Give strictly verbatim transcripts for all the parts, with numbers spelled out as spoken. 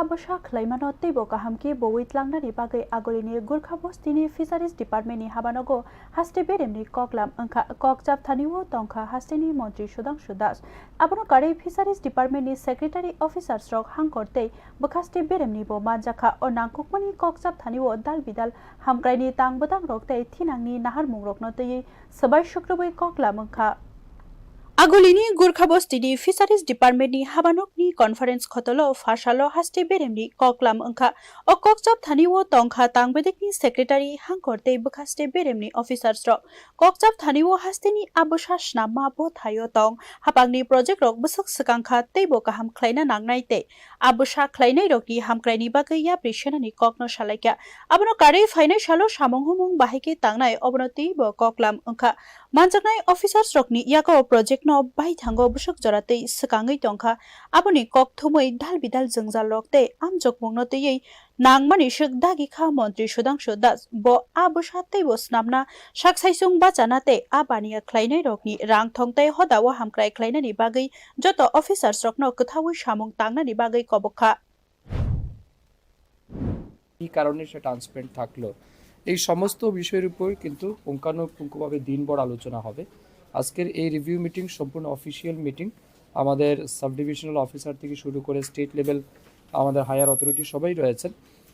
Bwsa khwlaimano teibo kaham khe bowui tlangnani bagwi Agulini Gurkha Bostini Fisheries Departmentni habanogo haste beremni koklam wngkha. Kok chapthanio tongkha hasteni montri Sudhangshu Das. Abono karwi Fisheries Departmentni secretary officers rok hangkor tei bwkhaste beremnibo manjakha. O nangkukmani kok chapthanio dal bidal hamkraini tang bwtang rok tei thinangni naharmung rokno twiwi swbai sukrubwi koklam wngkha. Agulini Gurkha Bostini Fisheries Departmentni habanokni conference khotolo phasalo haste beremni koklam wngkha. O kok chapthanio tongkha tangbedekni secretary hangkor tei bwkhaste beremni officers rok. Kok chapthanio hasteni a bwsa snamma bothaio tong. Hapangni project rok bwswk swkangkha teibo kaham khlaina nangnai tei a bwsa khlainairokni hamkraini bagwi yapri senani kokno salaikha. Abono karwi phainai salo samung humung bahai khe tangnai obono twibo koklam wngkha. Manjaknai officers rokni yago project no baithango bwswk jora tei swkangwi tongkha. Aboni kok thumwi dal bidal jwngjal rok tei amjokmung no twiwi nangmani swk dagi kha montri Sudhangshu Das. Bo a bwsa teibo snamna sak saisung bachana tei a baniya khlainai rokni rang thong tei hoda o hamkrai khlainani bagwi joto officers rokno kwthawi samung tangnani bagwi kobok kha. কি কারণে সেটা আনস্পেন্ড থাকলো, এই সমস্ত বিষয়ের উপর কিন্তু পুঙ্খানুপুঙ্খভাবে দিনভর আলোচনা হবে। আজকের এই রিভিউ মিটিং সম্পূর্ণ অফিসিয়াল মিটিং। আমাদের সাব ডিভিশনাল অফিসার থেকে শুরু করে স্টেট লেভেল আমাদের হায়ার অথরিটি সবাই রয়েছেন।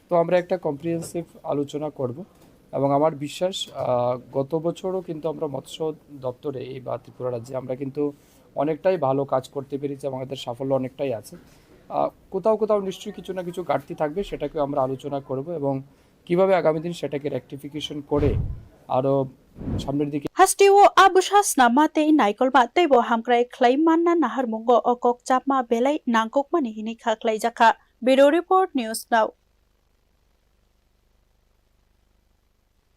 তো আমরা একটা কম্প্রিহেন্সিভ আলোচনা করব এবং আমার বিশ্বাস, আহ, গত বছরও কিন্তু আমরা মৎস্য দপ্তরে এই বা ত্রিপুরা রাজ্যে আমরা কিন্তু অনেকটাই ভালো কাজ করতে পেরেছি এবং আমাদের সাফল্য অনেকটাই আছে। আহ, কোথাও কোথাও নিশ্চয়ই কিছু না কিছু ঘাটতি থাকবে, সেটাকেও আমরা আলোচনা করব এবং কিভাবে আগামী দিন সেটাকে রেকটিফিকেশন করে আরও সামনের দিকে Hasteo a bwsa snamma tei naikolma teibo hamkrai khlai manna naharmungo o kok chapma belai nangkukmani hinwi kha khlaijakha. Bureau Report, News Now.